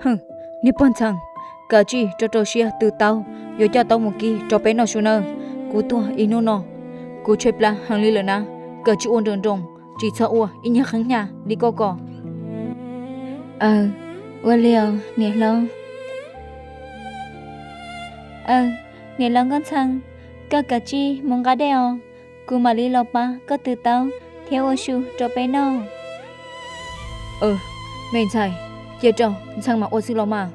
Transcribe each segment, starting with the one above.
Hwm, niag pog ntxhee, kav tsij rau rau siab tw taub yuav coj tau mus kib rau peb noj su nawb. Kuv tuaj ib hnub no, kuv tshaib plab heev li lawm na, kav tsij ua nroos nroos, tsis txhob ua ib nyuag qheeb hnyav li koj ko. Aw, ua li os niam hlob. Aw, niam laus Nkauj Ntxhee, koj kav tsij mus nqa dej os, kuv mam li los pab koj tw taub thiab ua su rau peb noj. Me ntxhais, cia rau Ntxhee mam ua xwb los mas.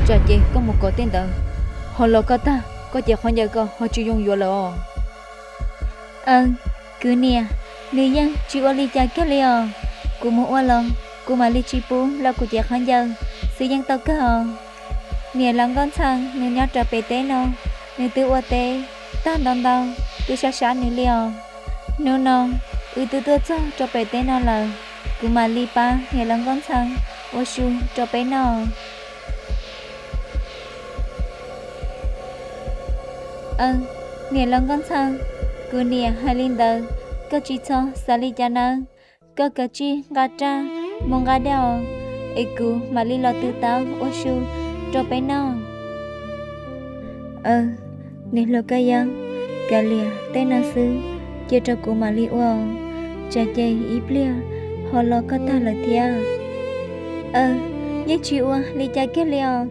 Tsam ces koj mus kov tej ntawd, ho los koj tag koj ces qhov ncauj ko ho tsis zoo yuav lawm os. Aw, kwv niam, nws yeej tsis ua li cas kiag li os. Kuv mus ua los kuv mam li tsis pub los kuv cev qhov ncauj xwb yeej tau kawg os. Niam laus Nkauj Ntxhee nws nyob rau pem teb no, nws twb ua teb tag ntau ntau, twb sab sab nws li os. Hnub no wb twb tuaj txog rau pem teb no lawm, kuv mam li pab niam laus Nkauj Ntxhee ua su rau peb noj. Aw, niam laus Nkauj Ntxhee, kuv niam hais li ntawd, koj tsis txhob xav li cas nawb. Koj kav tsij nqa raj mus nqa dej os, es kuv mam li los tw taub ua su rau peb noj. Aw, niam hluas Kab Yeeb, kav liam tej no xwb, cia rau kuv mam li ua, tsam ces ib pliag ho los koj tag lawm thiab. Aw, yeej tsis ua li cas kiag li os,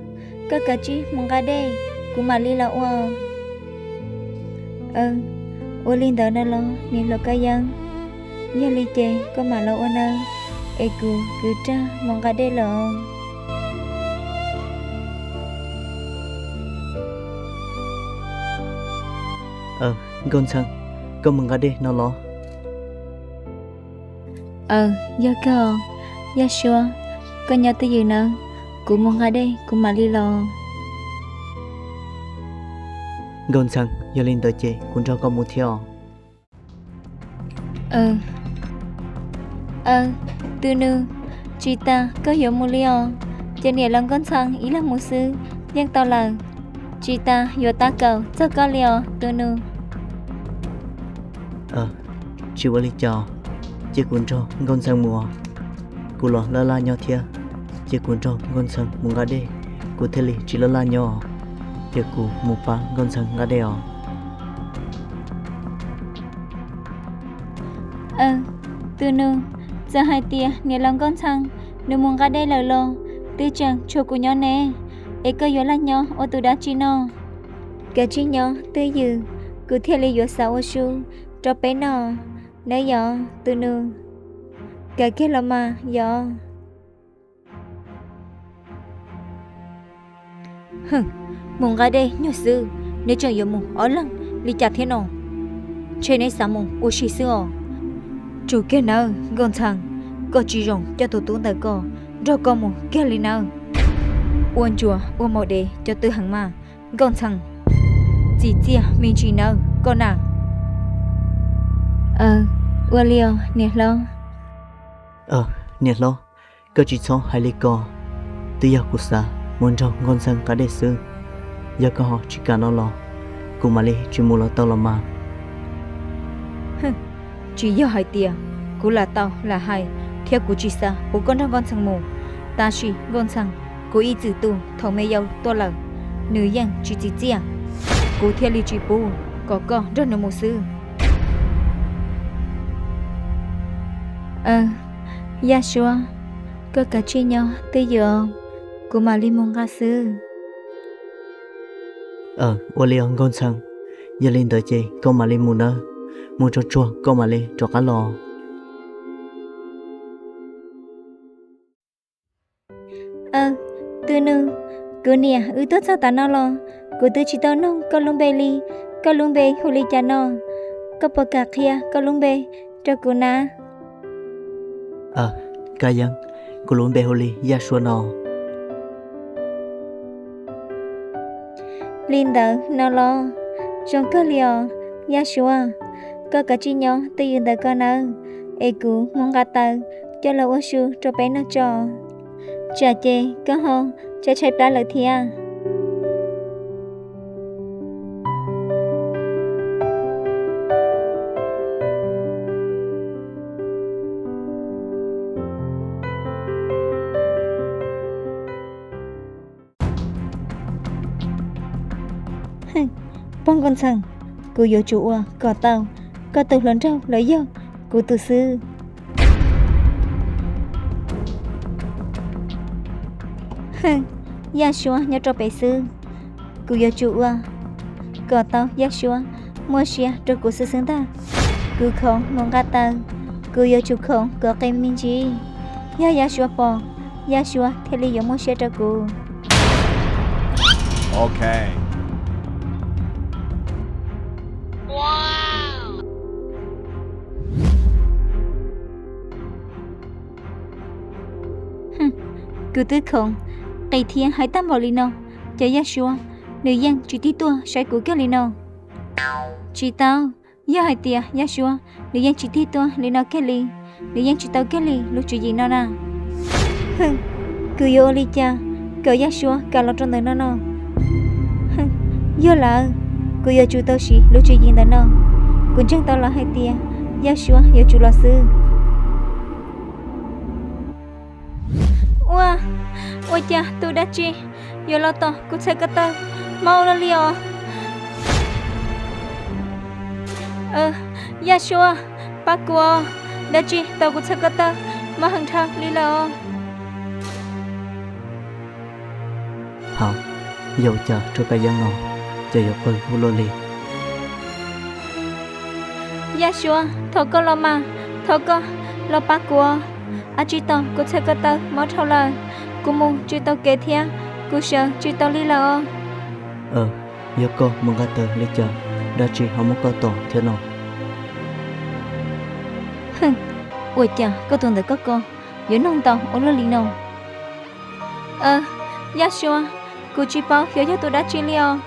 koj kav tsij mus nqa dej, kuv mam li los ua. Aw, ua li ntawd no los niam hluas Kab Yeeb, yog li ces koj mam los ua nawb, es kuv kwv raj mus nqa dej lawm os. Aw, Nkauj Ntxhee, koj mus nqa dej no los? Aw, yog kawg os, Yaj Suav, koj nyob twj ywm nawb, kuv mus nqa dej kuv mam li los. Nkauj Ntxhee, yog li ntawd ces kuv nrog koj mus thiab os. Aw, Tub Nug, tsis tas koj yuav mus li os, ces niam laus Nkauj Ntxhee ib leeg mus xwb yeej tau lawm, tsis tas yuav tab kaum txog koj li os Tub Nug. Tsis ua li cas, cia kuv nrog Nkauj Ntxhee mus. Kuv los laj laj nyob thiab, cia kuv nrog Nkauj Ntxhee mus nqa dej, kuv thiaj li tsis laj laj nyob. Cia kuv mus pab Nkauj Ntxhee nqa dej os. Aw, Tub Nug, txawm hais tias niam laus Nkauj Ntxhee nws mus nqa dej lawm los twb tseem tshuav kuv nyob ne, es koj yuav laj nyob ua tus dab tsi no? Kav tsij nyob twj ywm, kuv thiaj li yuav xav ua su rau peb noj nawb yom Tub Nug. Kav kiag los mas yom. Mus nqa dej nyuag xwb, neb tseem yuav mus ob leeg li cas thiab no? Ntshe neb xav mus ua si xwb os. Tsum kiag nawb Nkauj Ntxhee, koj tsis zoo coj tus tub ntawm koj nrog koj mus kiag li nawb. Ua ntsuag ua maum dev cov twb heev mas Nkauj Ntxhee, txim txiaj me ntsis nawb koj na. Ua li os niam hlob. Niam hlob, koj tsis txhob hais li ko, twb yog kuv xav mus nrog Nkauj Ntxhee nqa dej xwb. Yog koj ho tsis kam no los, kuv mam li tsis mus los tau los mas. Tsis yog hais tias kuv lam tau lam hais thiab kuv tsis xav pub koj nrog Nkauj Ntxhee mus, tab sis Nkauj Ntxhee kuv ib txwm tu thaum me yau tuaj lawm, nws yeej tsis txim txiaj, kuv thiaj li tsis pub kom koj nrog nws mus xwb. Yaj Suav, koj kav tsij nyob twj ywm, kuv mam li mus nqa xwb. Ua li os Nkauj Ntxhee, yog li ntawd ces koj mam li mus nawb, mus tsuag tsuag koj mam li rov qab los. Tub Nug, kuv niam wb tuaj txog tav no los kuv twb tsis tau noog koj lub npe li, koj lub npe hu li cas no? Koj puas kam qhia koj lub npe rau kuv na? Kab Yeeb, kuv lub npe hu li Yaj Suav no. Li ntawd no los, zoo kawg li os Yaj Suav. Koj kav tsij nyob twj ywm ntawm koj nawb, es kuv mus nqa taws coj los ua su rau peb noj tso. Tsam ces koj ho tshaib tshaib plab lawm thiab. Pog Nkauj Ntxhee, kuv yuav tsum ua kom tau koj tus hluas nraug los yog kuv tus xwb. Yaj Suab nyob rau pem xwb, kuv yuav tsum ua kom tau Yaj Suab muaj sia rau kuv xwb xwb ntag. Kuv khoom mus nqa taw, kuv yuav tsum khoom kom qis me ntsis. Yog Yaj Suab pom, Yaj Suab thiaj li yuav muaj sia rau kuv. Kuv twb khoom qis thiab hais tag npaum li no, ces Yaj Suab nws yeej tsis tig tuaj saib kuv kiag li no. Tsis tau, yog hais tias Yaj Suab nws yeej tsis tig tuaj li no kiag li, nws yeej tsis tau kiag li lub tswv yim no na. Kuv yuav ua li cas kom Yaj Suab kam los rau ntawm no no? Yog lawm, kuv yuav tsum tau siv lub tswv yim ntawm no. Kuv ntseeg tau lawm hais tias Yaj Suab yuav tsum los xwb. Ua, ua cas tus dab tsi yuav los tom kuv txhais ko taw mob ua luaj li os? Yaj Suab, pab kuv os, dab tsi tom kuv txhais ko taw mob heev dhau li lawm os. Hauv, yog ua cas rau Kaj Yeeb no ces yuav qw ua luaj li? Yaj Suab, thov koj los mas, thov koj los pab kuv. Ab tsi tom kuv txhais ko taw mob dhau lawm, kuv mus tsis tau kev thiab kuv sawv tsis tau li lawm os. Yog koj mus nqa taw li cas, dab tsi ho muab koj tom thiab no? Ua cas koj tus ntawm koj ko yuav noog ntau ua luaj li no? Yaj Suab, kuv tsis paub xyov yog tus dab tsi li os.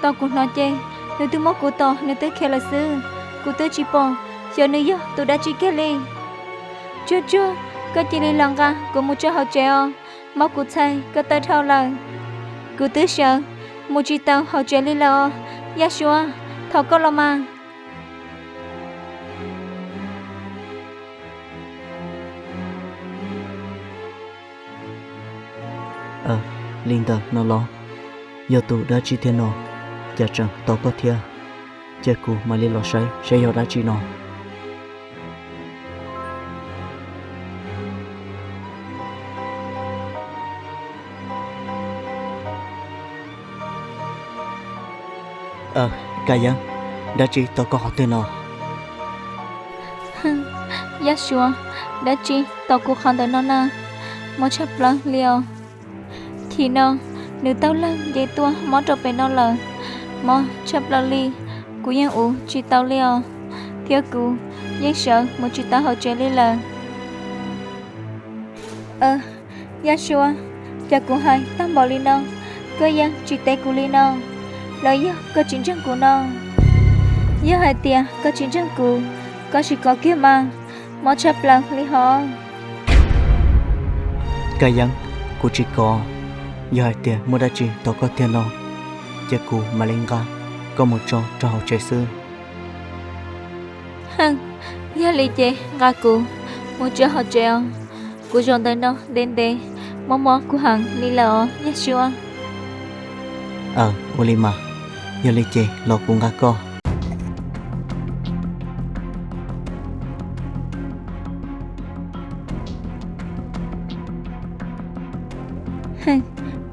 Tau kuv hnov ces nws twb muab kuv tom nws twb khiav lawm xwb. Kuv twb tsis pom xyov nws yog tus dab tsi kiag li. Tsuag tsuag, koj cia li los nqa kuv mus tso hauv tsev os, mob kuv txhais ko taw dhau lawm. Kuv twb sawv mus tsis tau hauv tsev li lawm os. Yaj Suab, thov koj los mas. Li ntawm no los, yog tus dab tsi thiab no, cas tseem tom koj thiab? Cia kuv mam li los saib saib yog dab tsi no. Kaj Yeeb, dab tsi tom koj qhov twg no? Yaj Suab, dab tsi tom kuv qhov ntawm no na, mob tshaj plaws li os. Chim no nws tau leeg nce tuaj mob rau pem no lawm, mob tshaj plaws li, kuv yeej ua tsis tau li os, thiab kuv yeej sawv mus tsis tau hauv tsev li lawm. Yaj Suab, cas kuv hais tag npaum li no, koj yeej tsis teb kuv li no, los yog koj tsis ntseeg kuv no? Yog hais tias koj tsis ntseeg kuv, koj sim kov kiag mas, mob tshaj plaws li hos. Kaj Yeeb, kuv tsis kov, yog hais tias muaj dab tsi tom koj tiag no, ces kuv mam li nqa koj mus tso rau hauv tsev xwb. Yog li ces nqa kuv mus tso hauv tsev os, kuv zaum ntawm no ntev ntev, mob mob kuv heev li lawm os Yaj Suab. Aw, ua li mas, yog li ces los kuv nqa koj.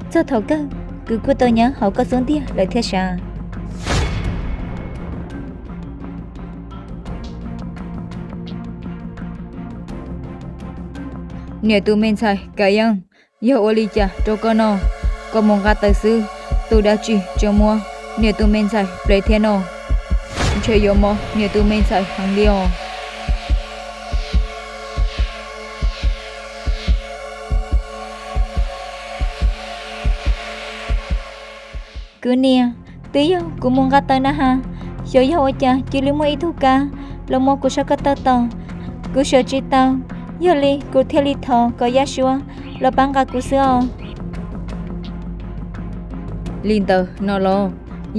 Txog thaum kawg kuv kuj tau nyob hauv koj xub ntiag lawm thiab sav. Niam tus me ntxhais Kaj Yeeb, yog ua li cas rau koj no? Koj mus nqa taws xwb, tus dab tsi tseem muab niam tus me ntxhais ple thiab no? Ntshe yuav mob niam tus me ntxhais heev li os. Kwv niam, twb yog kuv mus nqa taws na has, xyov yog ua cas cia li muaj ib tug kab los muab kuv sab ko taw tom, kuv sawv tsis tau, yog li kuv thiaj li thov kom Yaj Suab los pab nqa kuv xwb os. Li ntawd no los,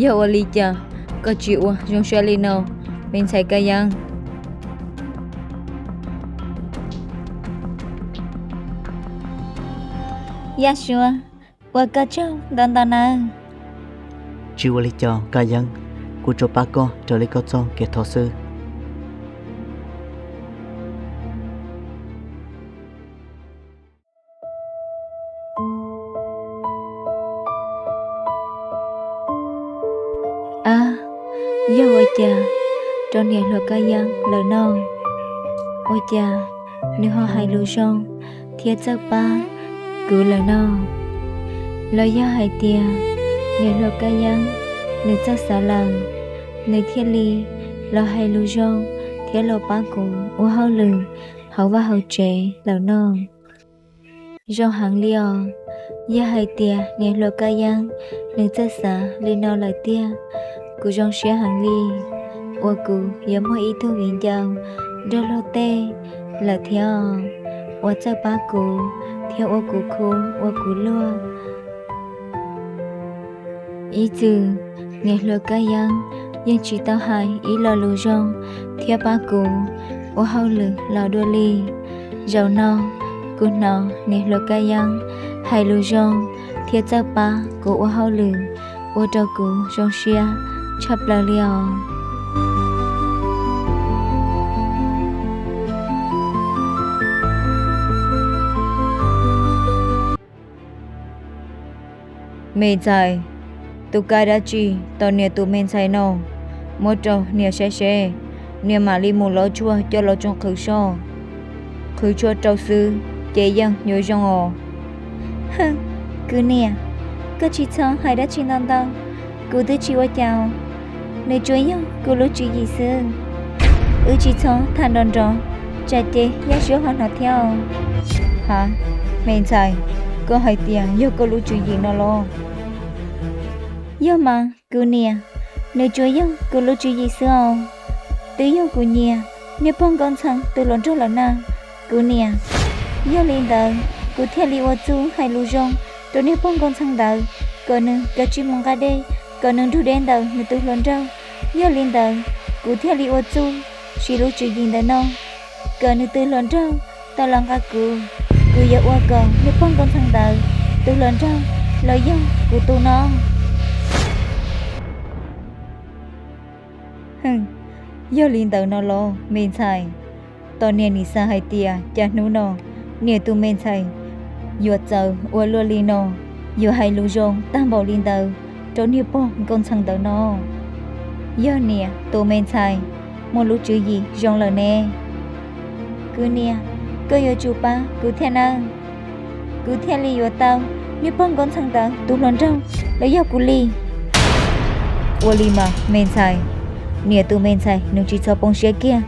yog ua li cas koj tsis ua zoo siab li no, me ntxhais Kaj Yeeb? Yaj Suab, ua koj tsaug ntau ntau nawb. Tsis ua li cas Kaj Yeeb, Kuv tsuas pab koj raws li koj txoj kev thov xwb. Ab, yog ua cas rau niam hluas Kab Yeeb lawm no? Ua cas nws ho hais lus zoo thiab txawj pab kuv lawm no? Los yog hais tias niam hluas Kab Yeeb nws txawj xav lawm, nws thiaj li los hais lus zoo thiab los pab kuv ua hauj lwm hauv vaj hauv tsev lawm no? Zoo heev li os. Yog hais tias niam hluas Kab Yeeb nws txawj xav li no lawm tiag, kuv zoo siab heev li uas kuv yuav muaj ib tug viv ncaus nrog luag tej lawm thiab, uas txawj pab kuv thiab ua kuv khub ua kuv luag. Ib txwm niam hluas Kab Yeeb yeej tsis tau hais ib lo lus zoo thiab pab kuv ua hauj lwm los dua li. Zaum no kuv hnov niam hluas Kab Yeeb hais lus zoo thiab txawj pab kuv ua hauj lwm, ua rau kuv zoo siab tshaj plaws li os. Me ntxhais, tus kab dab tsi tom niam tus me ntxhais no? Muab rau niam saib seb, niam mam li mus lov tshuaj coj los tsoo qhwv soj. Qhwv tshuaj rau xwb ces yeej yuav zoo os. Kwv niam, koj tsis txhob hais dab tsi ntau ntau, kuv twb tsis ua cas. Nws tsuas yog kuv lub tswv yim xwb. Wb tsis txhob tham nrov nrov, tsam ces Yaj Suab ho hnov thiab os. Ha, me ntxhais, koj hais tias yog koj lub tswv yim no los? Yog mas kwv niam, nws tsuas yog kuv lub tswv yim xwb os. Twb yog kuv nyiam niag pog Nkauj Ntxhee tus hluas nraug lawm na kwv niam. Yog li ntawd kuv thiaj li ua txuj hais lus zoo rau niag pog Nkauj Ntxhee ntawd kom nws kav tsij mus nqa dej, kom nws nrug deb ntawm nws tus hluas nraug. Yog li ntawd kuv thiaj li ua txuj siv lub tswv yim ntawm no kom nws tus hluas nraug tau los nqa kuv. Kuv yuav ua kom niag pog Nkauj Ntxhee ntawd tus hluas nraug los yog kuv tus no. Yog li ntawd no los me ntxhais, tos niam nim xav hais tias cas hnub no niam tus me ntxhais yuav txawv ua luaj li no, yuav hais lus zoo tag npaum li ntawd rau niag pog Nkauj Ntxhee ntawd no. Yog niam tus me ntxhais muaj lub tswv yim zoo lawm ne. Kwv niam, koj yuav tsum pab kuv thiab nawb, kuv thiaj li yuav tau niag pog Nkauj Ntxhee ntawd tus hluas nraug los yog kuv li. Ua li mas me ntxhais, niam tus me ntxhais nws tsis txhob poob siab kiag.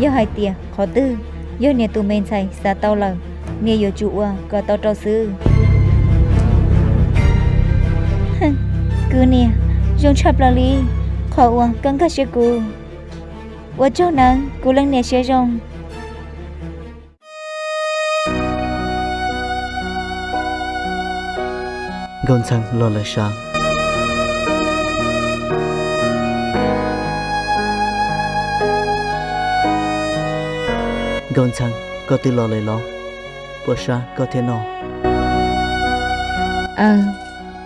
Yog hais tias qhov twg yog niam tus me ntxhais xav tau lawm, niam yuav tsum ua kom tau rau xwb. Kwv niam, zoo tshaj plaws li qhov uas koj nkag siab kuv. Ua tsaug nawb kuv leej niam siab zoo. Nkauj Ntxhee los lawm sav. Nkauj Ntxhee, koj twb los lawm los? Puas sab koj thiab no? Aw,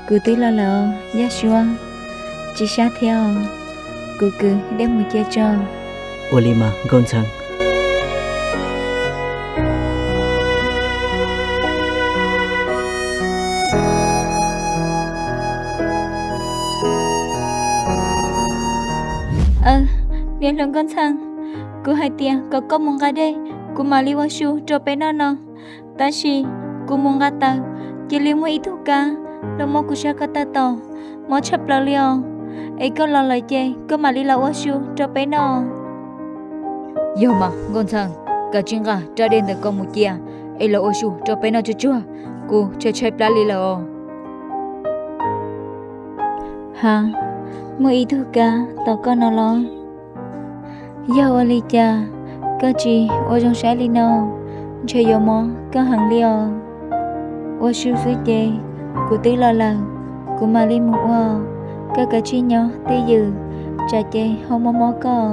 kuv twb los lawm os Yaj Suab. Tsis sab thiab os, kuv kwv dej mus cia tso. Ua li mas Nkauj Ntxhee. Aw, niam hluas Nkauj Ntxhee, kuv hais tias kom koj mus nqa dej, kuv mam li ua su rau peb noj no. Tab sis kuv mus nqa taws, cia li muaj ib tug kab los muab kuv sab ko taw tom, mob tshaj plaws li os. Es koj los lawm ces koj mam li los ua su rau peb noj. Yog mas Nkauj Ntxhee, kav tsij nqa rab dej ntawm koj mus cia, es los ua su rau peb noj tsuag tsuag, kuv tshaib tshaib plab li lawm os. Ha, muaj ib tug kab tom koj no los? Yog ua li cas koj tsis ua zoo saib li no, ntshe yuav mob koj heev li os. Ua su xwb ces kuv twb los lawm, kuv mam li mus ua. Koj kav tsij nyob twj ywm, tsam ces ho mob mob koj.